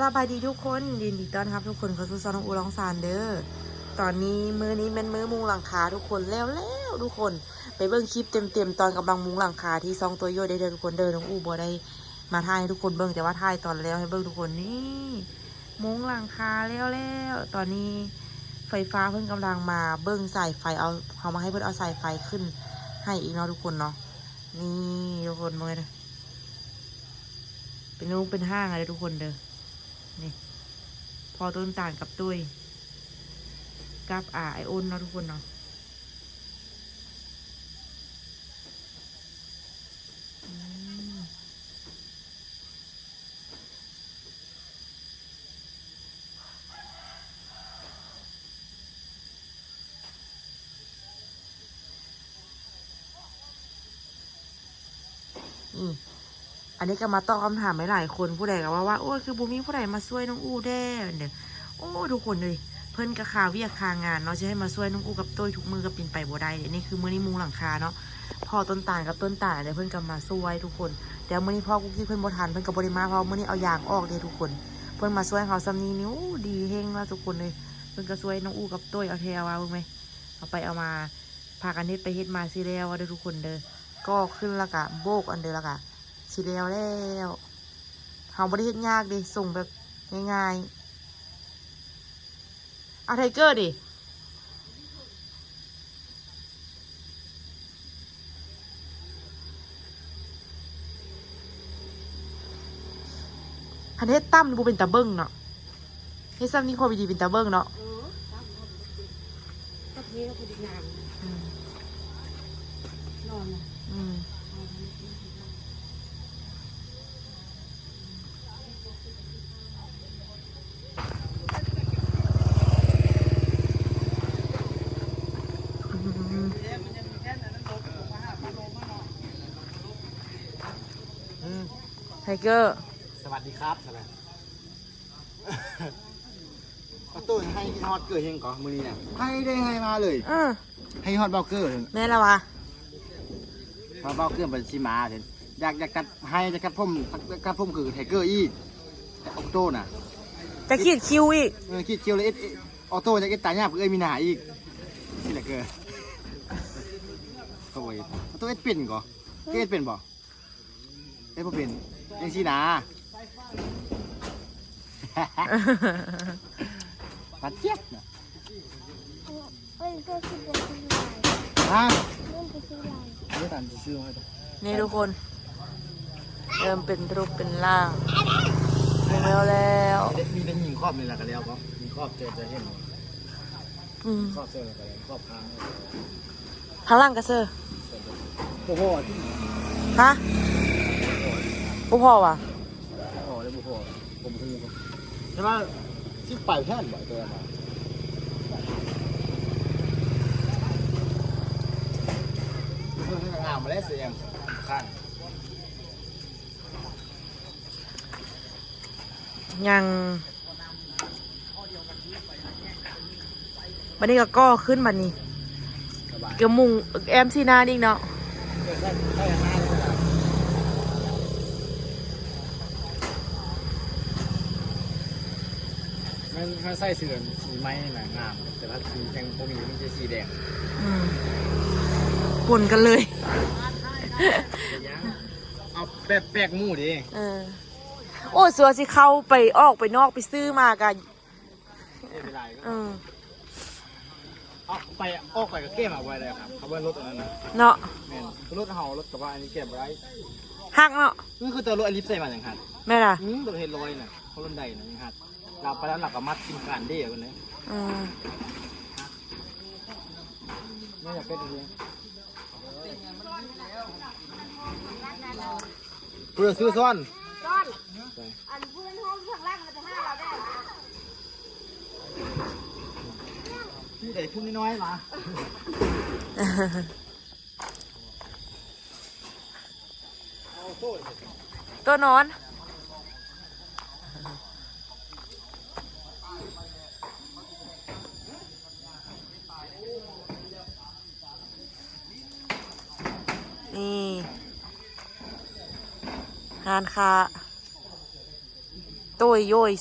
ສະບາຍດີທຸກຄົນ ຍິນດີຕ້ອນຮັບທຸກຄົນເຂົ້າສູ່ຊ່ອງນ້ອງອູ່ລອງຊານເດີ. ຕອນນີ້ ມື້ນີ້ແມ່ນມື້ມຸງຫຼັງຄາທຸກຄົນ ແລ້ວໆ ທຸກຄົນ. ໄປເບິ່ງຄລິບເຕັມໆ ຕອນກຳລັງມຸງຫຼັງຄາທີ່ຊ່ອງຕົວໂຍດໄດ້ເດີທຸກຄົນເດີ. ນ້ອງອູ່ບໍ່ໄດ້ມາຖ່າຍໃຫ້ທຸກຄົນເບິ່ງ ແຕ່ວ່າຖ່າຍຕອນແລ້ວໃຫ້ເບິ່ງທຸກຄົນ. ນີ້ ມຸງຫຼັງຄາແລ້ວໆ ຕອນນີ້ໄຟຟ້າເພິ່ນກຳລັງມາເບິ່ງສາຍໄຟ ເອົາ ເຮົາມາໃຫ້ເພິ່ນເອົາສາຍໄຟຂຶ້ນໃຫ້ອີກເນາະທຸກຄົນເນາະ. ນີ້ທຸກຄົນເບິ່ງເດີ ເປັນຮູບເປັນຮ່າງເດີທຸກຄົນເດີ. ນີ້ ພໍ່ຕົ້ນຕານກັບຕຸ້ຍ ກັບ ອາ ອ້າຍໂອນເນາະທຸກຄົນເນາະ. ອືມ ອືມ ອັນນີ້ກໍມາຕອບຄຳຖາມໃຫ້ຫຼາຍຄົນ ຜູ້ໃດກໍເວົ້າວ່າ ໂອ້ຍ ຄືບໍ່ມີຜູ້ໃດມາຊ່ວຍນ້ອງອູ່ແດ່ເດີ. ໂອ້ ທຸກຄົນເອີຍ ເພິ່ນກໍຄາວຽກຄາງານເນາະ ຊິໃຫ້ມາຊ່ວຍນ້ອງອູ່ກັບໂຕ້ຍທຸກມື້ກໍເປັນໄປບໍ່ໄດ້ເດ້. ນີ້ຄືມື້ນີ້ມຸງຫຼັງຄາເນາະ ພໍ່ຕົ້ນຕານກັບຕົ້ນຕານເດ້ ເພິ່ນກໍມາຊ່ວຍທຸກຄົນ. ແຕ່ມື້ນີ້ພໍ່ກຸກກິກເພິ່ນບໍ່ທັນ ເພິ່ນກໍບໍ່ໄດ້ມາ ເພາະມື້ນີ້ເອົາຢາງອອກເດ້ທຸກຄົນ. ເພິ່ນມາຊ່ວຍເຮົາຊ່ຳນີ້ ນີ້ ໂອ້ ດີແຮງລະທຸກຄົນເອີຍ. ເພິ່ນກໍຊ່ວຍນ້ອງອູ່ກັບໂຕ້ຍ ເອົາແທ້ວ່າເບິ່ງແມ ເອົາໄປເອົາມາ ພາກັນເຮັດໄປເຮັດມາຊິແລ້ວເດີທຸກຄົນເດີ. ກໍຂຶ້ນແລ້ວກະໂບກອັນເດີ ແລ້ວກະຊິແລ້ວແລ້ວ. ເຮົາບໍ່ໄດ້ເຮັດຍາກເດ້ ສົ່ງແບບງ່າຍໆ. ເອົາໄທເກີເດ້ ຄັນເຮັດຕ່ຳນີ້ບໍ່ເປັນຕາເບິ່ງເນາະ. ເຮັດຊ່ຳນີ້ຄວາມດີເປັນຕາເບິ່ງເນາະ. ເອີ ຕາມເຮົາບໍ່ເປັນ ກໍເທເຮົາບໍ່ໄດ້ງາມ. ອືມ ນອນນະ. ອືມ ອືມ ອືມ ໄທເກີ ສະຫວັດດີຄັບ. ປະຕູ ໃຫ້ຮອດເກີເຮັງກໍມື້ນີ້ນະ ໃຫ້ໄດ້ໃຫ້ມາເລີຍ. ເອີ ໃຫ້ຮອດເບົາເກີ. ແມ່ນລະວະ ວ່າເບົາເກີມັນຊິມາ ຢາກ ຢາກຕັດໃຫ້ ຢາກຕັດຜົມ ຢາກຕັດຜົມຄືໄທເກີອີກ ອອໂຕ້ນະ ຈະຂີດຄິ້ວອີກ. ເອີ ຂີດຄິ້ວແລ້ວເຮັດ ເຮັດ ອອໂຕ້ ຢາກເຮັດຕາຍາບຄືເອື້ອຍມີນາອີກ. ຊິລະເກີ ໂອ້ຍ ອອໂຕ້ເຮັດເປັນກໍ ເຮັດເປັນບໍ່? ເຮັດບໍ່ເປັນ ຈັ່ງຊີ້ນະ ບາດເຈັບນະ. ເອີຍ ກໍຄືບໍ່ຊື້ຫຼາຍ ຮະ ເລີ່ມໄປຊື້ຫຼາຍ ເອີຍ ຕາມຊິຊື້ໃຫ້. ນີ້ທຸກຄົນ ເລີ່ມເປັນຮູບເປັນຮ່າງ ເປັນແລ້ວແລ້ວ. ມີແຕ່ຍິງຂອບນີ້ລະກໍແລ້ວບໍ່? ຍິງຂອບຈະ ຈະເຫັນ ອືມ ຂອບເຊີ ຂອບຂ້າງ ຂ້າງຫຼັງກະເຊີ ບໍ່ພໍ. ຮະ ບໍ່ພໍຫວາ? ບໍ່ພໍເດ້ ບໍ່ພໍ ຜົມຮູ້ ແຕ່ວ່າຊິໄປແທ້ບໍ່ ແຕ່ວ່າງາມແລ້ວ ສຽງຂ້າງ ຍັງ ບັດນີ້ກໍກໍ່ຂຶ້ນ ບັດນີ້ ສະບາຍ ກະມຸງແອ້ມຊີ້ໜ້ານີ້ເນາະ. ແມ່ນ ຖ້າໃສ່ເສື້ອສີໄມ້ນະງາມ ແຕ່ວ່າສີແດງບໍ່ມີ ມີແຕ່ສີແດງ. ອືມ ປົນກັນເລີຍ ເອົາແປກ ແປກໝູ່ເດ້. ເອີ ໂອ້ ສ່ວນຊິເຂົ້າໄປອອກໄປນອກໄປຊື້ມາກະ ເສຍເວລາອີກ. ເອີ ເອົາໄປ ອອກໄປກໍເກັບເອົາໄວ້ໄດ້ຄັບ ເຂົາວ່າລົດອັນນັ້ນນະ ເນາະ. ແມ່ນ ລົດເຮົາ ລົດກະບະອັນນີ້ເກັບບໍ່ໄດ້ ຫັກເນາະ. ຄື ຄືແຕ່ລົດອາລິບໃສ່ມາຍັງຫັກ. ແມ່ນລະ ອືມ ລົດເຮັດລອຍນະ ເຂົາລົດໃດນະຍັງຫັກ. ລາວໄປແລ້ວລາວກໍມັດກິນການເດ້ ເພິ່ນເລີຍ. ອືມ ນີ້ຢາກເປັນອັນນີ້ ຜູ້ໃດຊື້ຊ້ອນ ຊ້ອນ ອັນຜູ້ນັ້ນຫ້ອງຂ້າງຫຼັງມັນຈະຫາເຮົາໄດ້ ຜູ້ໃດຜູ້ນ້ອຍໆຫວາ? ໂຕນອນ. ນີ້ ຮ້ານຄ້າ ໂຕຍໂຢຍ.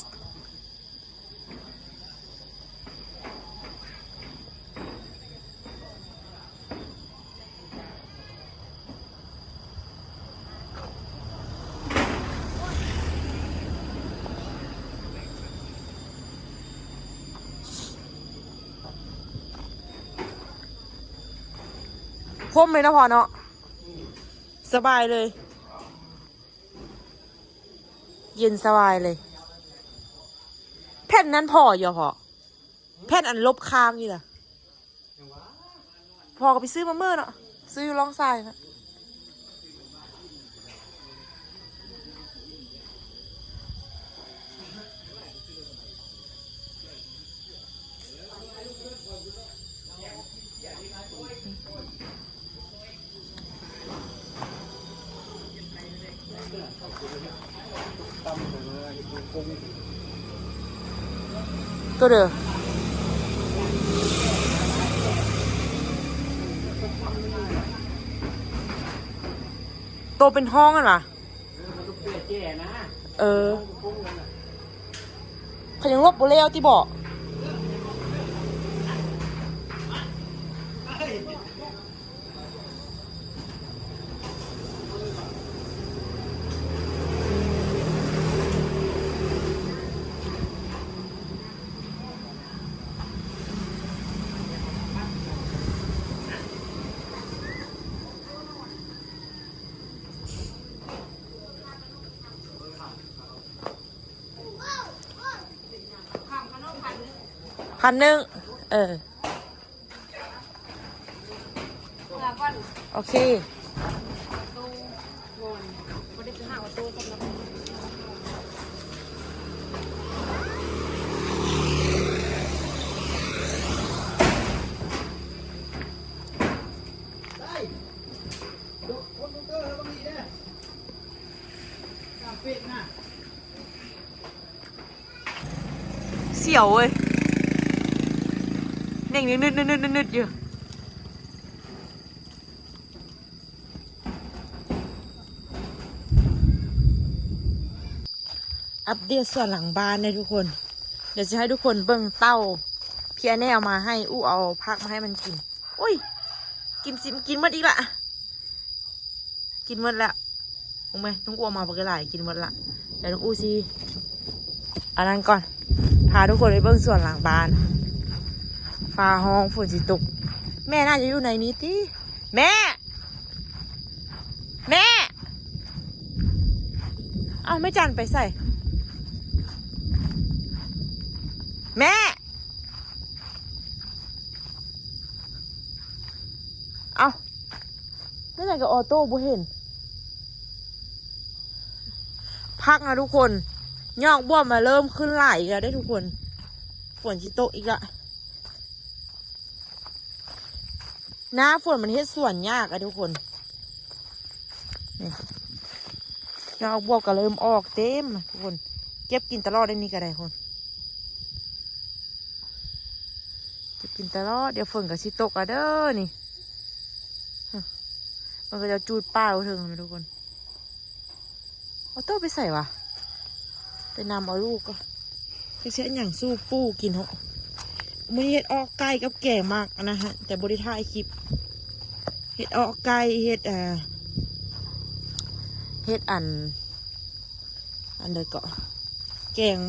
ພົມເລີຍເນາະພໍ່ເນາະ ສະບາຍເລີຍ ເຢັນສະບາຍເລີຍ. ແຜ່ນນັ້ນພໍຢູ່ບໍ່ພໍ່? ແຜ່ນອັນລົບຄາງນີ້ນະ ພໍ່ກໍໄປຊື້ມາເມີ້ເນາະ ຊື້ຢູ່ລ່ອງຊາຍນະ. ໂຕເດີ ໂຕເປັນຫ້ອງຫັ້ນຫວາ? ເອີ ເຂົາຍັງລົບບໍ່ແລ້ວຕິເບາະ? ພັນໜຶ່ງ ເອີ ໂອເຄ. ສຽວເວີຍ ເໜັງໜຶດໆໆໆຢູ່. ອັບເດດສວນຫຼັງບ້ານເດີທຸກຄົນ. ດຽວຊິໃຫ້ທຸກຄົນເບິ່ງເຕົ້າ ພີ່ແອນແນເອົາມາໃຫ້ ອູ້ເອົາຜັກມາໃຫ້ມັນກິນ. ໂອ້ຍ ກິນຊິ ກິນໝົດອີກລະ ກິນໝົດລະ. ຮູ້ໄໝ ນ້ອງອູ້ເອົາມາບັກຫຼາຍ ກິນໝົດລະ. ດຽວນ້ອງອູ້ຊິ ອັນນັ້ນກ່ອນ ພາທຸກຄົນໄປເບິ່ງສວນຫຼັງບ້ານ. ຟ້າຮ້ອງ ຝົນຊິຕົກ. ແມ່ໜ້າຈະຢູ່ໃນນີ້ຕິ ແມ່ ແມ່. ເອົ້າ ແມ່ຈັນໄປໃສ? ແມ່ ເອົ້າ ແມ່ຈັນກັບອໍໂຕ້ບໍ່ເຫັນ. ຜັກນະທຸກຄົນ ຍອກບວບມາເລີ່ມຂຶ້ນຫຼາຍອີກແລ້ວເດ້ທຸກຄົນ. ຝົນຊິຕົກອີກລະ. ໜ້າຝົນມັນເຮັດສວນຍາກອະທຸກຄົນ. ນີ້ ຍອດບວບກໍເລີ່ມອອກເຕັມທຸກຄົນ. ເກັບກິນຕະຫຼອດໄດ໋ນີ້ກໍໄດ້ຄົນ ເກັບກິນຕະຫຼອດ. ດຽວຝົນກໍຊິຕົກລະເດີນີ້. ມັນກໍຈະຈູດປາກເທິງຫັ້ນແຫຼະທຸກຄົນ. ອໍໂຕ້ໄປໃສວະ? ໄປນຳເອົາລູກກໍ ໄປເຮັດຫຍັງສູ່ປູ້ກິນເນາະ. ມື້ນີ້ເຮັດອອກໄກ່ກັບແກງໝາກອັນນັ້ນຫັ້ນ ແຕ່ບໍ່ໄດ້ຖ່າຍຄລິບ. ເຮັດອອກໄກ່ ເຮັດ ອ່າ ເຮັດອັນ ອັນໃດເກາະ ແກງ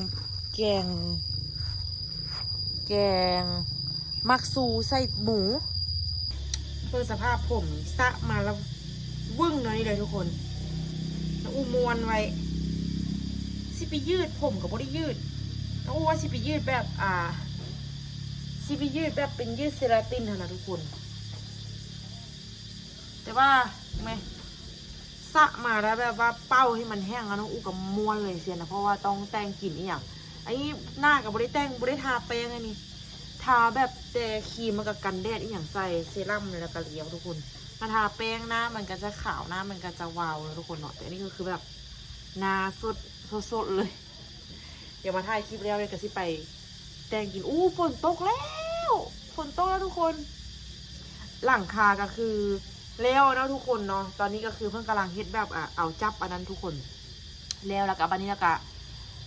ແກງ ແກງໝາກຊູໃສ່ໝູ. ເບິ່ງສະພາບຜົມນີ້ ສະມາແລ້ວວຶ້ງເນາະນີ້ເດີທຸກຄົນ. ນ້ອງອູ້ມ້ວນໄວ້ ຊິໄປຍືດຜົມກໍບໍ່ໄດ້ຍືດ. ນ້ອງອູ້ວ່າຊິໄປຍືດແບບ ອ່າ ຊິໄປຍືດແບບເປັນຍືດເຊລາຕິນຫັ້ນນະທຸກຄົນ. ແຕ່ວ່າແມ່ ສະມາແລ້ວແບບວ່າເປົ່າໃຫ້ມັນແຫ້ງ ອາ ນ້ອງອູ້ກໍມ່ວນເລີຍຊີ້ນະ ເພາະວ່າຕ້ອງແຕ່ງກິນອີ່ຫຍັງ. ອັນນີ້ໜ້າກໍບໍ່ໄດ້ແຕ່ງ ບໍ່ໄດ້ທາແປ້ງ ອັນນີ້ທາແບບແຕ່ຄຣີມ ແລ້ວກໍກັນແດດອີ່ຫຍັງໃສ່ ເຊຣຳ ແລ້ວກໍລຽວທຸກຄົນ. ມາທາແປ້ງ ໜ້າມັນກໍຈະຂາວ ໜ້າມັນກໍຈະວາວເນາະທຸກຄົນເນາະ. ແຕ່ອັນນີ້ກໍຄືແບບໜ້າສົດ ສົດໆເລີຍ. ດຽວມາຖ່າຍຄລິບແລ້ວ ດຽວກໍຊິໄປແຕ່ງກິນ. ອູ້ ຝົນຕົກແລ້ວ ຝົນຕົກແລ້ວທຸກຄົນ. ຫຼັງຄາກໍຄືແລ້ວເນາະທຸກຄົນເນາະ. ຕອນນີ້ກໍຄືເພິ່ນກຳລັງເຮັດແບບ ອ່າ ເອົາຈັບອັນນັ້ນທຸກຄົນ ແລ້ວ ແລ້ວກໍບາດນີ້ແລ້ວກໍ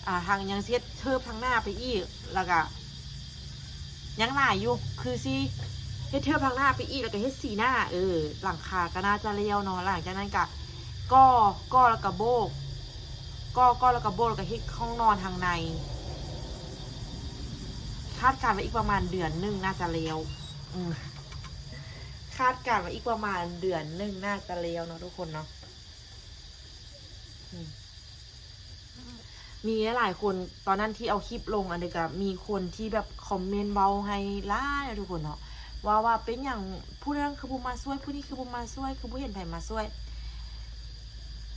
ອ່າ ທາງ ຍັງຊິເຮັດເທີບທາງໜ້າໄປອີກ ແລ້ວກະຍັງຫຼາຍຢູ່ ຄືຊິເຮັດເທີບທາງໜ້າໄປອີກ ແລ້ວກະເຮັດສີໜ້າ ເອີ ຫຼັງຄາກະໜ້າຈະແລ້ວເນາະ. ຫຼັງຈາກນັ້ນກະກໍ່ ກໍ່ແລ້ວກະໂບກ ກໍ່ ກໍ່ແລ້ວກະໂບກ ແລ້ວກະເຮັດຫ້ອງນອນທາງໃນ. ຄາດການວ່າອີກປະມານເດືອນໜຶ່ງໜ້າຈະແລ້ວ ອືມ ຄາດການວ່າອີກປະມານເດືອນໜຶ່ງໜ້າຈະແລ້ວເນາະທຸກຄົນເນາະ. ອືມ ມີຫຼາຍໆຄົນ ຕອນນັ້ນທີ່ເອົາຄລິບລົງ ອັນນີ້ກະມີຄົນທີ່ແບບຄອມເມັນເວົ້າໃຫ້ຫຼາຍເນາະທຸກຄົນເນາະ ວ່າ ວ່າເປັນຫຍັງຜູ້ນັ້ນຄືບໍ່ມາຊ່ວຍ ຜູ້ນີ້ຄືບໍ່ມາຊ່ວຍ ຄືບໍ່ເຫັນໃຜມາຊ່ວຍ.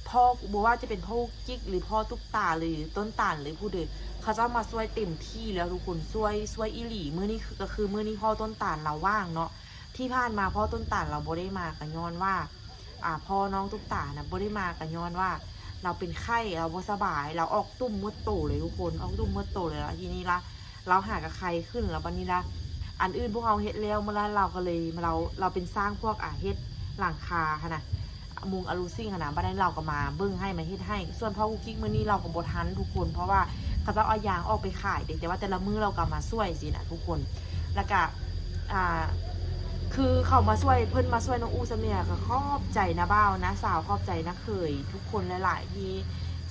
ພໍ່ ບໍ່ວ່າຈະເປັນພໍ່ກຸກກິກ ຫຼື ພໍ່ຕຸກຕາ ຫຼື ຕົ້ນຕານ ຫຼື ຜູ້ໃດ ເຂົາເຈົ້າມາຊ່ວຍເຕັມທີ່ແລ້ວທຸກຄົນ ຊ່ວຍ ຊ່ວຍອີ່ຫຼີ. ມື້ນີ້ຄື ກະຄືມື້ນີ້ພໍ່ຕົ້ນຕານລາວວ່າງເນາະ. ທີ່ຜ່ານມາພໍ່ຕົ້ນຕານລາວບໍ່ໄດ້ມາ ກະຍ້ອນວ່າ ອ່າ ພໍ່ນ້ອງຕຸກຕານະບໍ່ໄດ້ມາ ກະຍ້ອນວ່າລາວເປັນໄຂ້ ລາວບໍ່ສະບາຍ ລາວອອກຕຸ່ມໝົດໂຕເລີຍທຸກຄົນ ອອກຕຸ່ມໝົດໂຕເລີຍ. ລະທີນີ້ລະ ລາວຫາກະໄຂ້ຂຶ້ນ ລະບາດນີ້ລະ ອັນອື່ນພວກເຮົາເຮັດແລ້ວ ມື້ລະລາວກະເລີຍ ລາວ ລາວເປັນຊ່າງພວກ ອ່າ ເຮັດຫຼັງຄາຫັ້ນນະ ມຸງອະລູຊິງຫັ້ນນະ ບາດນັ້ນລາວກະມາເບິ່ງໃຫ້ ມາເຮັດໃຫ້. ສ່ວນພໍ່ກຸກກິກມື້ນີ້ລາວກະບໍ່ທັນທຸກຄົນ ເພາະວ່າເຂົາເຈົ້າເອົາຢາງອອກໄປຂາຍເດ້ ແຕ່ວ່າແຕ່ລະມື້ລາວກະມາຊ່ວຍຊີ້ນະທຸກຄົນ. ແລ້ວກະ ອ່າ ຄືເຂົາມາຊ່ວຍ ເພິ່ນມາຊ່ວຍນ້ອງອູ່ຊ່ຳນີ້ ກະຂອບໃຈນ້າບ່າວ ນ້າສາວ ຂອບໃຈນ້າເຂີຍ ທຸກຄົນຫຼາຍໆທີ່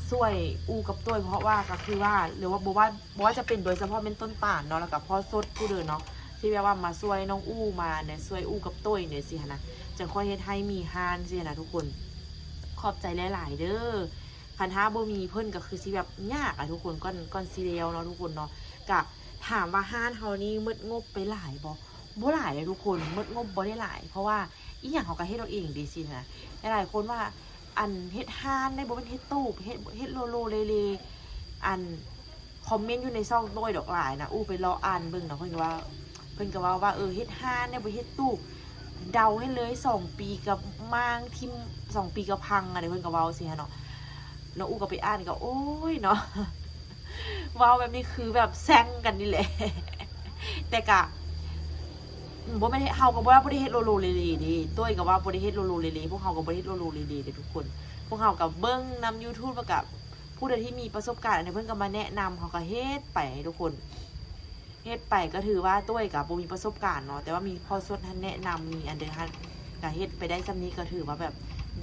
ຊ່ວຍອູ່ກັບໂຕ້ຍ ເພາະວ່າກະຄືວ່າ ຫຼືວ່າ ບໍ່ວ່າ ບໍ່ວ່າຈະເປັນໂດຍສະເພາະແມ່ນຕົ້ນຕານເນາະ ແລ້ວກະພໍ່ສົດຜູ້ເດີເນາະ ທີ່ແບບວ່າມາຊ່ວຍນ້ອງອູ່ ມາແນະ ຊ່ວຍອູ່ກັບໂຕ້ຍແນະຊີ້ຫັ້ນນະ ຈັ່ງຄ່ອຍເຮັດໃຫ້ມີຮ້ານຊີ້ຫັ້ນນະທຸກຄົນ. ຂອບໃຈຫຼາຍໆເດີ. ຄັນຖ້າບໍ່ມີເພິ່ນກະຄືຊິແບບຍາກອະທຸກຄົນ ກ່ອນ ກ່ອນຊິແລ້ວເນາະທຸກຄົນເນາະ. ກະຖາມວ່າຮ້ານເຮົານີ້ໝົດງົບໄປຫຼາຍບໍ່? ບໍ່ຫຼາຍເດ້ທຸກຄົນ ໝົດງົບບໍ່ໄດ້ຫຼາຍ ເພາະວ່າອີ່ຫຍັງເຮົາກະເຮັດເອົາເອງເດ້ຊີ້ຫັ້ນນະ. ຫຼາຍໆຄົນວ່າ ອັນເຮັດຮ້ານໄດ້ ບໍ່ແມ່ນເຮັດຕູບ ເຮັດ ເຮັດໂລໂລເລເລ ອັນຄອມເມັນຢູ່ໃນຊ່ອງໂຕ້ຍດອກຫຼາຍນະ ອູ່ໄປເລາະອ່ານເບິ່ງເນາະ ເພິ່ນກະວ່າ ເພິ່ນກະເວົ້າວ່າ ເອີ ເຮັດຮ້ານໄດ້ ບໍ່ເຮັດຕູບ ເດົາໃຫ້ເລີຍ ສອງປີກະມ້າງຖິ້ມ ສອງປີກະພັງ ອັນນີ້ເພິ່ນກະເວົ້າຊີ້ຫັ້ນເນາະ. ນ້ອງອູ່ກະໄປອ່ານກະ ໂອ້ຍເນາະ ເວົ້າແບບນີ້ຄືແບບແຊ່ງກັນນີ້ແຫຼະ ແຕ່ກະ ບໍ່ແມ່ນ ເຮົາກະບໍ່ໄດ້ ບໍ່ໄດ້ເຮັດໂລໂລເລເລເດ້ ໂຕ້ຍກະວ່າບໍ່ໄດ້ເຮັດໂລໂລເລເລ ພວກເຮົາກະບໍ່ໄດ້ເຮັດໂລໂລເລເລເດ້ທຸກຄົນ. ພວກເຮົາກະເບິ່ງນຳຢູທູບ ແລ້ວກະຜູ້ໃດທີ່ມີປະສົບການອັນໃດເພິ່ນກະມາແນະນຳ ເຮົາກະເຮັດໄປທຸກຄົນ ເຮັດໄປ ກະຖືວ່າໂຕ້ຍກະບໍ່ມີປະສົບການເນາະ ແຕ່ວ່າມີພໍ່ສົດຫັ້ນແນະນຳ ມີອັນໃດຫັ້ນ ກະເຮັດໄປໄດ້ຊ່ຳນີ້ ກະຖືວ່າແບບ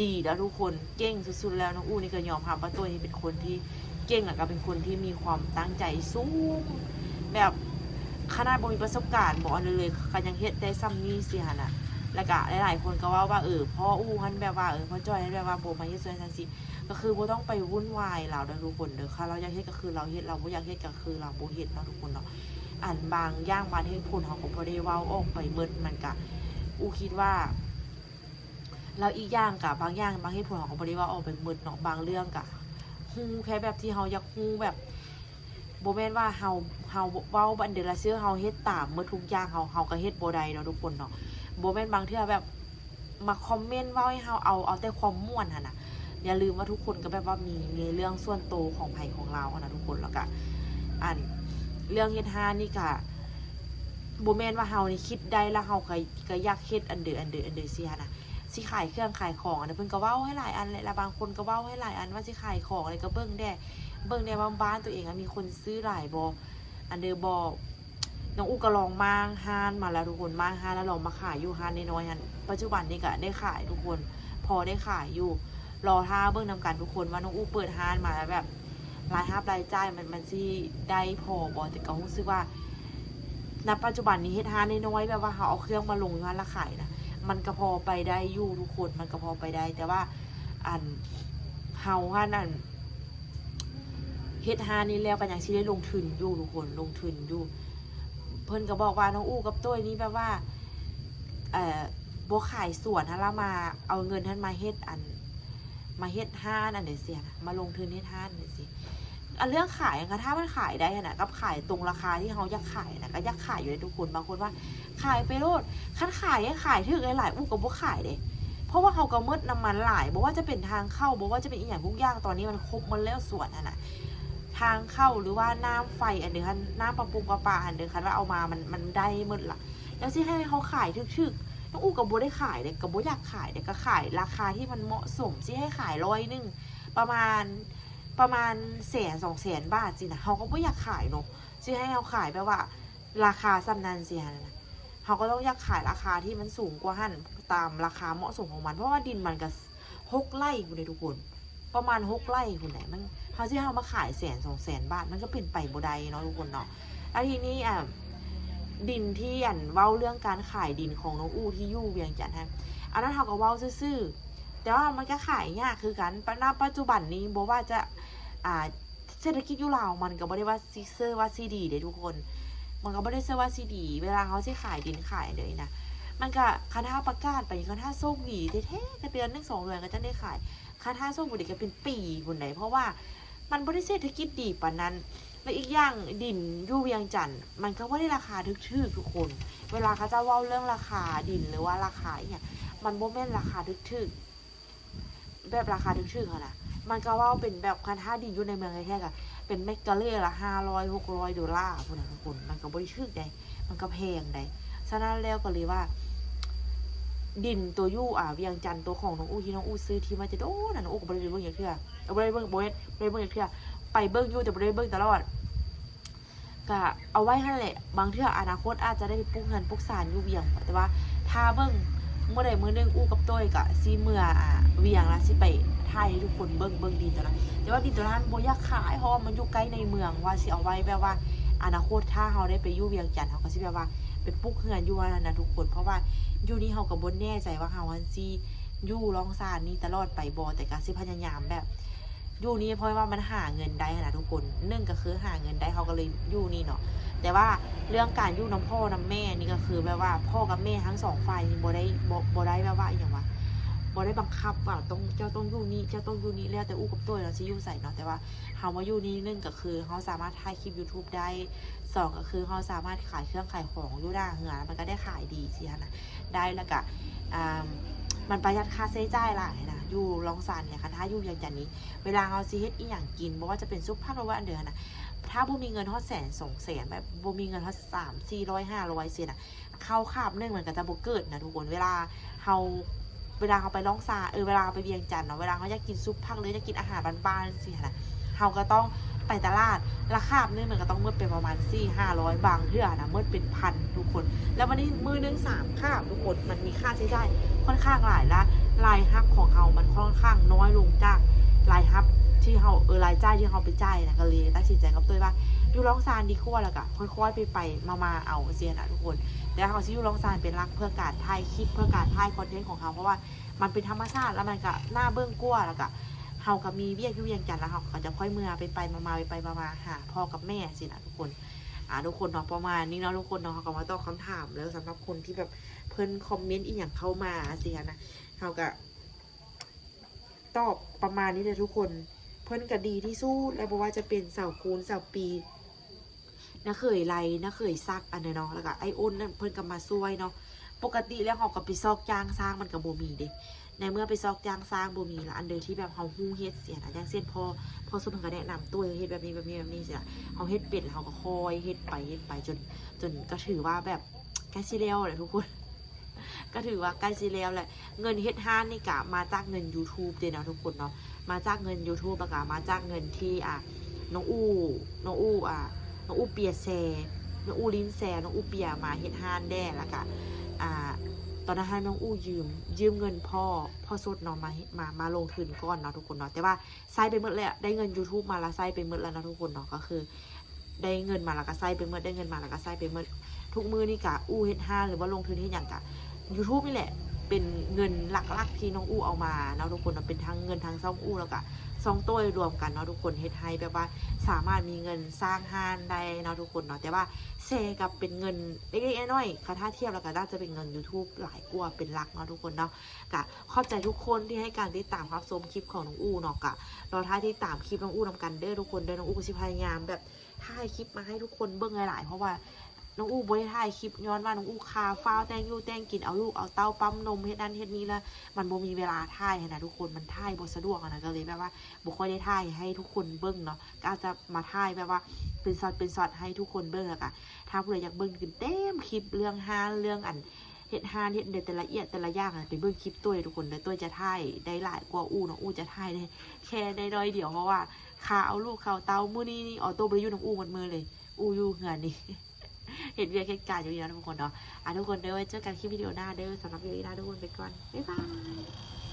ດີແລ້ວທຸກຄົນ ເກັ່ງສຸດໆແລ້ວ. ນ້ອງອູ່ນີ້ກະຍອມຮັບວ່າໂຕ້ຍນີ້ເປັນຄົນທີ່ເກັ່ງ ແລ້ວກະເປັນຄົນທີ່ມີຄວາມຕັ້ງໃຈສູງ ແບບຂະໜາດບໍ່ມີປະສົບການ ບໍ່ອັນນັ້ນເລີຍ ກະຍັງເຮັດໄດ້ຊ່ຳນີ້ຊີ້ຫັ້ນນະ. ແລ້ວກະຫຼາຍໆຄົນກະເວົ້າວ່າ ເອີ ພໍ່ອູ່ຫັ້ນແບບວ່າ ເອີ ພໍ່ຈ້ອຍຫັ້ນແບບວ່າບໍ່ມາເຮັດຊ່ວຍຊັ້ນຊີ້ ກະຄືບໍ່ຕ້ອງໄປວຸ່ນວາຍລາວເດີທຸກຄົນເດີ. ຄັນລາວຢາກເຮັດກະຄືລາວເຮັດ ລາວບໍ່ຢາກເຮັດກະຄືລາວບໍ່ເຮັດເນາະທຸກຄົນເນາະ. ອັນບາງຢ່າງບາງເຫດຜົນເຮົາກະບໍ່ໄດ້ເວົ້າອອກໄປໝົດ ມັນກະ ອູ່ຄິດວ່າ ແລ້ວອີກຢ່າງກະບາງຢ່າງບາງເຫດຜົນເຮົາກະບໍ່ໄດ້ເວົ້າອອກໄປໝົດເນາະ. ບາງເລື່ອງກະຮູ້ແຄ່ແບບທີ່ເຮົາຢາກຮູ້ ແບບບໍ່ແມ່ນວ່າເຮົາ ເຮົາເວົ້າອັນໃດລະເຊື່ອ ເຮົາເຮັດຕາມໝົດທຸກຢ່າງ ເຮົາ ເຮົາກະເຮັດບໍ່ໄດ້ເນາະທຸກຄົນເນາະ. ບໍ່ແມ່ນບາງເທື່ອແບບ ມາຄອມເມັນເວົ້າໃຫ້ເຮົາເອົາ ເອົາແຕ່ຄວາມມ່ວນຫັ້ນນະ. ຢ່າລືມວ່າທຸກຄົນກະແບບວ່າມີ ມີເລື່ອງສ່ວນໂຕຂອງໃຜຂອງລາວຫັ້ນນະທຸກຄົນ. ແລ້ວກະ ອັນ ເລື່ອງເຮັດຮ້ານນີ້ກະ ບໍ່ແມ່ນວ່າເຮົານີ້ຄິດໄດ້ ແລ້ວເຮົາກະ ກະຢາກເຮັດອັນເດີ ອັນເດີ ອັນເດີຊີ້ຫັ້ນນະ ຊິຂາຍເຄື່ອງຂາຍຂອງ ອັນນັ້ນເພິ່ນກະເວົ້າໃຫ້ຫຼາຍອັນແຫຼະ ລະບາງຄົນກະເວົ້າໃຫ້ຫຼາຍອັນວ່າຊິຂາຍຂອງ ແລ້ວກະເບິ່ງແດ່ ເບິ່ງແດ່ວ່າບ້ານໂຕເອງອະມີຄົນຊື້ຫຼາຍບໍ່ ອັນເດີບໍ່. ນ້ອງອູ່ກະລອງມ້າງຮ້ານມາແລ້ວທຸກຄົນ ມ້າງຮ້ານແລ້ວລອງມາຂາຍຢູ່ຮ້ານນ້ອຍໆຫັ້ນ ປັດຈຸບັນນີ້ກະໄດ້ຂາຍທຸກຄົນ ພໍໄດ້ຂາຍຢູ່. ລໍຖ້າເບິ່ງນຳກັນທຸກຄົນວ່ານ້ອງອູ່ເປີດຮ້ານມາແລ້ວແບບລາຍຮັບລາຍຈ່າຍມັນ ມັນຊິໄດ້ພໍບໍ່. ແຕ່ກະຮູ້ສຶກວ່າ ນະປັດຈຸບັນນີ້ເຮັດຮ້ານນ້ອຍໆ ແບບວ່າເຮົາເອົາເຄື່ອງມາລົງຢູ່ຫັ້ນລະຂາຍນະ ມັນກະພໍໄປໄດ້ຢູ່ທຸກຄົນ ມັນກະພໍໄປໄດ້ ແຕ່ວ່າ ອັນ ເຮົາຫັ້ນ ອັນ ເຮັດຮ້ານນີ້ແລ້ວກະຍັງຊິໄດ້ລົງທຶນຢູ່ທຸກຄົນ ລົງທຶນຢູ່. ເພິ່ນກະບອກວ່ານ້ອງອູ່ກັບໂຕ້ຍນີ້ແບບວ່າ ເອີ ບໍ່ຂາຍສວນຫັ້ນລະ ມາເອົາເງິນຫັ້ນມາເຮັດ ອັນ ມາເຮັດຮ້ານອັນໃດຊີ້ ມາລົງທຶນເຮັດຮ້ານຈັ່ງຊີ້. ອັນເລື່ອງຂາຍຫັ້ນ ຄັນຖ້າມັນຂາຍໄດ້ຫັ້ນນະ ກັບຂາຍຕົງລາຄາທີ່ເຮົາຢາກຂາຍຫັ້ນນະ ກະຢາກຂາຍຢູ່ເດ້ທຸກຄົນ. ບາງຄົນວ່າຂາຍໄປໂລດ ຄັນຂາຍໃຫ້ຂາຍຖືກຫຼາຍໆ ອູ່ກະບໍ່ຂາຍເດ້ ເພາະວ່າເຮົາກະໝົດນ້ຳມັນຫຼາຍ ບໍ່ວ່າຈະເປັນທາງເຂົ້າ ບໍ່ວ່າຈະເປັນອີ່ຫຍັງທຸກຢ່າງ ຕອນນີ້ມັນຄົບໝົດແລ້ວສວນຫັ້ນນະ ທາງເຂົ້າ ຫຼືວ່ານ້ຳໄຟອັນເດີຫັ້ນ ນ້ຳປະປົງປະປາຫັ້ນເດີ ຄັນວ່າເອົາມາ ມັນ ມັນໄດ້ໝົດລະ. ແລ້ວຊິໃຫ້ເຮົາຂາຍຖືກໆ ນ້ອງອູ່ກະບໍ່ໄດ້ຂາຍເດ້ ກະບໍ່ຢາກຂາຍເດ້ ກະຂາຍລາຄາທີ່ມັນເໝາະສົມ ຊິໃຫ້ຂາຍຮ້ອຍໜຶ່ງ ປະມານ ປະມານແສນສອງແສນບາດຊີ້ນະ ເຮົາກໍບໍ່ຢາກຂາຍເນາະ ຊິໃຫ້ເຮົາຂາຍແບບວ່າລາຄາສ່ຳນັ້ນຊີ້ຫັ້ນນະ ເຮົາກໍຕ້ອງຢາກຂາຍລາຄາທີ່ມັນສູງກວ່າຫັ້ນ ຕາມລາຄາເໝາະສົມຂອງມັນ ເພາະວ່າດິນມັນກໍຫົກໄຮ່ພຸ້ນເດ້ທຸກຄົນ ປະມານຫົກໄຮ່ພຸ້ນແຫຼະ ມັນ ເຮົາຊິເອົາມາຂາຍແສນສອງແສນບາດ ມັນກໍເປັນໄປບໍ່ໄດ້ເນາະທຸກຄົນເນາະ. ແລ້ວທີນີ້ ອ່າ ດິນທີ່ ອັນ ເວົ້າເລື່ອງການຂາຍດິນຂອງນ້ອງອູ້ທີ່ຢູ່ວຽງຈັນຫັ້ນ ອັນນັ້ນເຮົາກໍເວົ້າຊື່ໆ ແຕ່ວ່າມັນກໍຂາຍຍາກຄືກັນ ປະ ນະປັດຈຸບັນນີ້ບໍ່ວ່າຈະ ອ່າ ເສດຖະກິດຢູ່ລາວມັນກໍບໍ່ໄດ້ວ່າຊິເຊີວ່າຊິດີເດ້ທຸກຄົນ ມັນກໍບໍ່ໄດ້ເຊີວ່າຊິດີ ເວລາເຮົາຊິຂາຍດິນຂາຍອັນໃດນະ ມັນກໍ ຄັນຖ້າປະກາດໄປ ຄັນຖ້າໂຊກດີແທ້ໆ ກໍເດືອນໜຶ່ງສອງເດືອນກໍຈັ່ງໄດ້ຂາຍ ຄັນຖ້າໂຊກບໍ່ດີກໍເປັນປີພຸ້ນໃດ໋ ເພາະວ່າມັນບໍ່ໄດ້ເສດຖະກິດດີປານນັ້ນ ແລະ ອີກຢ່າງດິນຢູ່ວຽງຈັນ ມັນກໍບໍ່ໄດ້ລາຄາຖືກໆ ທຸກຄົນ ເວລາເຂົາເຈົ້າເວົ້າເລື່ອງລາຄາດິນ ຫຼືວ່າລາຄາອີ່ຫຍັງ ມັນບໍ່ແມ່ນລາຄາຖືກໆ ແບບລາຄາຖືກໆຫັ້ນນະ ມັນກໍເວົ້າເປັນແບບ ຄັນຖ້າດິນຢູ່ໃນເມືອງແທ້ໆ ກໍເປັນແມັດກາເຣລະຫ້າຮ້ອຍຫົກຮ້ອຍໂດລາພຸ້ນນະທຸກຄົນ ມັນກໍບໍ່ໄດ້ຖືກໃດ໋ ມັນກໍແພງໃດ໋. ສະນັ້ນແລ້ວກໍເລີຍວ່າ ດິນໂຕຢູ່ ອ່າ ວຽງຈັນ ໂຕຂອງນ້ອງອູ້ ທີ່ນ້ອງອູ້ຊື້ທີ່ມາແຕ່ດົນນັ້ນ ນ້ອງອູ້ກໍບໍ່ໄດ້ໄປເບິ່ງຈັກເທື່ອ ເອີ ບໍ່ໄດ້ເບິ່ງ ບໍ່ແມ່ນ ບໍ່ໄດ້ເບິ່ງຈັກເທື່ອ ໄປເບິ່ງຢູ່ ແຕ່ບໍ່ໄດ້ເບິ່ງຕະຫຼອດ ກະເອົາໄວ້ຫັ້ນແຫຼະ ບາງເທື່ອອະນາຄົດອາດຈະໄດ້ໄປປຸກເຮືອນປຸກຊານຢູ່ວຽງ ແຕ່ວ່າຖ້າເບິ່ງມື້ໃດມື້ໜຶ່ງອູ້ກັບໂຕ້ຍກະຊິເມືອ ອ່າ ວຽງ ລະຊິໄປຖ່າຍໃຫ້ທຸກຄົນເບິ່ງ ເບິ່ງດິນໂຕນັ້ນ ແຕ່ວ່າດິນໂຕນັ້ນບໍ່ຢາກຂາຍ ເພາະວ່າມັນຢູ່ໃກ້ໃນເມືອງ ວ່າຊິເອົາໄວ້ແບບວ່າອະນາຄົດຖ້າເຮົາໄດ້ໄປຢູ່ວຽງຈັນ ເຮົາກໍຊິແບບວ່າໄປປຸກເຮືອນຢູ່ຫັ້ນນະທຸກຄົນ ເພາະວ່າຢູ່ນີ້ເຮົາກໍບໍ່ແນ່ໃຈວ່າເຮົາຫັ້ນຊິຢູ່ລ່ອງຊານນີ້ຕະຫຼອດໄປບໍ່ ແຕ່ກໍຊິພະຍາຍາມແບບ ຢູ່ນີ້ເພາະວ່າມັນຫາເງິນໄດ້ຫັ້ນນະທຸກຄົນ ໜຶ່ງກໍຄືຫາເງິນໄດ້ ເຮົາກໍເລີຍຢູ່ນີ້ເນາະ ແຕ່ວ່າເລື່ອງການຢູ່ນຳພໍ່ນຳແມ່ນີ້ກໍຄືແບບວ່າພໍ່ກັບແມ່ທັງສອງຝ່າຍນີ້ບໍ່ໄດ້ ບໍ່ ບໍ່ໄດ້ແບບວ່າອີ່ຫຍັງວະ ບໍ່ໄດ້ບັງຄັບວ່າຕ້ອງ ເຈົ້າຕ້ອງຢູ່ນີ້ ເຈົ້າຕ້ອງຢູ່ນີ້ ແລ້ວແຕ່ອູ້ກັບໂຕ້ຍເນາະ ຊິຢູ່ໃສເນາະ ແຕ່ວ່າເຮົາມາຢູ່ນີ້ ໜຶ່ງກໍຄືເຮົາສາມາດຖ່າຍຄລິບຢູທູບໄດ້ ສອງກໍຄືເຮົາສາມາດຂາຍເຄື່ອງຂາຍຂອງຢູ່ໜ້າເຮືອນ ມັນກໍໄດ້ຂາຍດີຊີ້ຫັ້ນນະ ໄດ້ ແລ້ວກະ ອ່າ ມັນປະຢັດຄ່າໃຊ້ຈ່າຍຫຼາຍນະ ຢູ່ລ່ອງຊານນີ້ ຄັນຖ້າຢູ່ວຽງຈັນນີ້ ເວລາເຮົາຊິເຮັດອີ່ຫຍັງກິນ ບໍ່ວ່າຈະເປັນຊຸບຜັກ ຫຼືວ່າອັນໃດຫັ້ນນະ ຖ້າບໍ່ມີເງິນຮອດແສນສອງແສນ ແບບບໍ່ມີເງິນຮອດສາມສີ່ຮ້ອຍຫ້າຮ້ອຍຊີ້ນະ ເຂົ້າຄາບໜຶ່ງມັນກໍຈະບໍ່ເກີດນະທຸກຄົນ ເວລາເຮົາ ເວລາເຮົາໄປລ່ອງຊາ ເອີ ເວລາເຮົາໄປວຽງຈັນເນາະ ເວລາເຮົາຢາກກິນຊຸບຜັກ ຫຼືຢາກກິນອາຫານບ້ານໆ ຊີ້ຫັ້ນນະ ເຮົາກໍຕ້ອງໄປຕະຫຼາດ ລະຄາບໜຶ່ງມັນກໍຕ້ອງໝົດໄປປະມານສີ່ຫ້າຮ້ອຍ ບາງເທື່ອນະໝົດເປັນພັນທຸກຄົນ ແລ້ວບັດນີ້ມື້ໜຶ່ງສາມຄາບທຸກຄົນ ມັນມີຄ່າໃຊ້ຈ່າຍຂ້ອນຂ້າງຫຼາຍ ລະລາຍຮັບຂອງເຮົາມັນຂ້ອນຂ້າງນ້ອຍລົງຈາກລາຍຮັບທີ່ເຮົາ ເອີ ລາຍຈ່າຍທີ່ເຮົາໄປຈ່າຍນະ ກໍເລີຍຕັດສິນໃຈກັບໂຕ້ຍວ່າຢູ່ລ່ອງຊານດີກວ່າ ແລ້ວກໍຄ່ອຍໆໄປໆມາໆເອົາຊີ້ນະທຸກຄົນ ແຕ່ເຮົາຊິຢູ່ລ່ອງຊານເປັນຫຼັກ ເພື່ອການຖ່າຍຄລິບ ເພື່ອການຖ່າຍຄອນເທັນຂອງເຮົາ ເພາະວ່າມັນເປັນທຳມະຊາດ ແລ້ວມັນກໍໜ້າເບິ່ງກວ່າ ແລ້ວກໍ ເຮົາກໍມີວຽກຢູ່ວຽງຈັນ ແລ້ວເຮົາກໍຈະຄ່ອຍເມືອໄປໆມາໆ ໄປໆມາໆຫາພໍ່ກັບແມ່ຊີ້ນະທຸກຄົນ ອ່າ ທຸກຄົນເນາະ ປະມານນີ້ເນາະທຸກຄົນເນາະ ເຮົາກໍມາຕອບຄຳຖາມແລ້ວ ສຳລັບຄົນທີ່ແບບເພິ່ນຄອມເມັນອີ່ຫຍັງເຂົ້າມາຊີ້ຫັ້ນນະ ເຮົາກໍຕອບປະມານນີ້ແຫຼະທຸກຄົນ ເພິ່ນກໍດີທີ່ສຸດແລ້ວ ບໍ່ວ່າຈະເປັນສາວຄູນ ສາວປີ ນ້າເຂີຍໄລ ນ້າເຂີຍສັກ ອັນນັ້ນເນາະ ແລ້ວກໍອ້າຍອົນນັ້ນ ເພິ່ນກໍມາຊ່ວຍເນາະ ປົກກະຕິແລ້ວເຮົາກໍໄປຊອກຈ້າງຊ່າງ ມັນກໍບໍ່ມີເດ້ ໃນເມື່ອໄປຊອກຈ້າງຊ່າງບໍ່ມີລະ ອັນໃດທີ່ແບບເຮົາຮູ້ເຮັດຊີ້ນະ ຢ່າງເຊັ່ນ ພໍ່ ພໍ່ສົດເພິ່ນກໍແນະນຳໂຕ້ຍ ເຮັດແບບນີ້ ແບບນີ້ ແບບນີ້ຊີ້ນະ ເຮົາເຮັດເປັນ ເຮົາກໍຄ່ອຍເຮັດໄປ ເຮັດໄປ ຈົນ ຈົນກໍຖືວ່າແບບໃກ້ຊິແລ້ວແຫຼະທຸກຄົນ ກໍຖືວ່າໃກ້ຊິແລ້ວແຫຼະ ເງິນເຮັດຮ້ານນີ້ກະມາຈາກເງິນຢູທູບເດ້ເນາະທຸກຄົນເນາະ ມາຈາກເງິນຢູທູບ ແລ້ວກະມາຈາກເງິນທີ່ ອ່າ ນ້ອງອູ້ ນ້ອງອູ້ ອ່າ ນ້ອງອູ້ເປຍແຊ ນ້ອງອູ້ຫຼິ້ນແຊ ນ້ອງອູ້ເປຍມາເຮັດຮ້ານແດ່ ແລ້ວກະ ອ່າ ຕອນນັ້ນໃຫ້ນ້ອງອູ້ຢືມ ຢືມເງິນພໍ່ ພໍ່ສົດເນາະ ມາ ມາ ມາລົງທຶນກ່ອນເນາະທຸກຄົນເນາະ ແຕ່ວ່າໃຊ້ໄປໝົດແລ້ວ ໄດ້ເງິນຢູທູບມາລະໃຊ້ໄປໝົດແລ້ວເນາະທຸກຄົນເນາະ ກໍຄື ໄດ້ເງິນມາແລ້ວກໍໃຊ້ໄປໝົດ ໄດ້ເງິນມາແລ້ວກໍໃຊ້ໄປໝົດ ທຸກມື້ນີ້ກະອູ້ເຮັດຮ້ານ ຫຼືວ່າລົງທຶນເຮັດຫຍັງກະຢູທູບນີ້ແຫຼະ ເປັນເງິນຫຼັກໆທີ່ນ້ອງອູ້ເອົາມາເນາະທຸກຄົນເນາະ ເປັນທັງເງິນທັງຊ່ອງອູ້ ແລ້ວກະຊ່ອງໂຕ້ຍລວມກັນເນາະທຸກຄົນ ເຮັດໃຫ້ແບບວ່າສາມາດມີເງິນສ້າງຮ້ານໄດ້ເນາະທຸກຄົນເນາະ ແຕ່ວ່າແຊກໍເປັນເງິນເລັກໆນ້ອຍໆ ຄັນຖ້າທຽບແລ້ວກໍໜ້າຈະເປັນເງິນຢູທູບຫຼາຍກວ່າເປັນຫຼັກເນາະທຸກຄົນເນາະ ກະຂອບໃຈທຸກຄົນທີ່ໃຫ້ການຕິດຕາມຮັບຊົມຄລິບຂອງນ້ອງອູ້ເນາະ ກະລໍຖ້າຕິດຕາມຄລິບນ້ອງອູ້ນຳກັນເດີທຸກຄົນເດີ ນ້ອງອູ້ກໍຊິພະຍາຍາມແບບ ถ่ายคลิปมาให้ทุกคนเบิ่งหลายๆ เพราะว่าน้องอู้บ่ได้ถ่ายคลิป ย้อนว่าน้องอู้คาฟ้าวแต่งอยู่แต่งกิน เอาลูกเอาเต้าปั๊มนม เฮ็ดนั่นเฮ็ดนี่ แล้วมันบ่มีเวลาถ่ายหั้นนะทุกคน มันถ่ายบ่สะดวกหั้นนะ ก็เลยแบบว่าบ่ค่อยได้ถ่ายให้ทุกคนเบิ่งเนาะ ก็อาจจะมาถ่ายแบบว่าเป็นช็อตเป็นช็อตให้ทุกคนเบิ่ง แล้วก็ถ้าผู้ใดอยากเบิ่งเต็มๆ คลิปเรื่องร้าน เรื่องอัน ເຮັດຮ້ານເຮັດໃດແຕ່ລະອຽດແຕ່ລະຢ່າງ ໄປເບິ່ງຄລິບໂຕ້ເດີທຸກຄົນເດີ. ໂຕ້ຈະຖ່າຍໄດ້ຫຼາຍກວ່າອູ້ເນາະ, ອູ້ຈະຖ່າຍໄດ້ແຄ່ໄດ້ໜ້ອຍດຽວ ເພາະວ່າຄ່າເອົາລູກເຂົ້າເຕົ້າ. ມື້ນີ້ນີ້ອອໂຕ້ບໍ່ໄດ້ຢູ່ນຳອູ້ໝົດມື້ເລີຍ, ອູ້ຢູ່ເຮືອນນີ້ ເຮັດວຽກເຮັດການຢູ່ນີ້ເນາະທຸກຄົນເນາະ. ອ່າ ທຸກຄົນເດີ ໄວ້ເຈີກັນຄລິບວິດີໂອໜ້າເດີ. ສຳລັບຄລິບນີ້ລາທຸກຄົນໄປກ່ອນ, ບາຍບາຍ.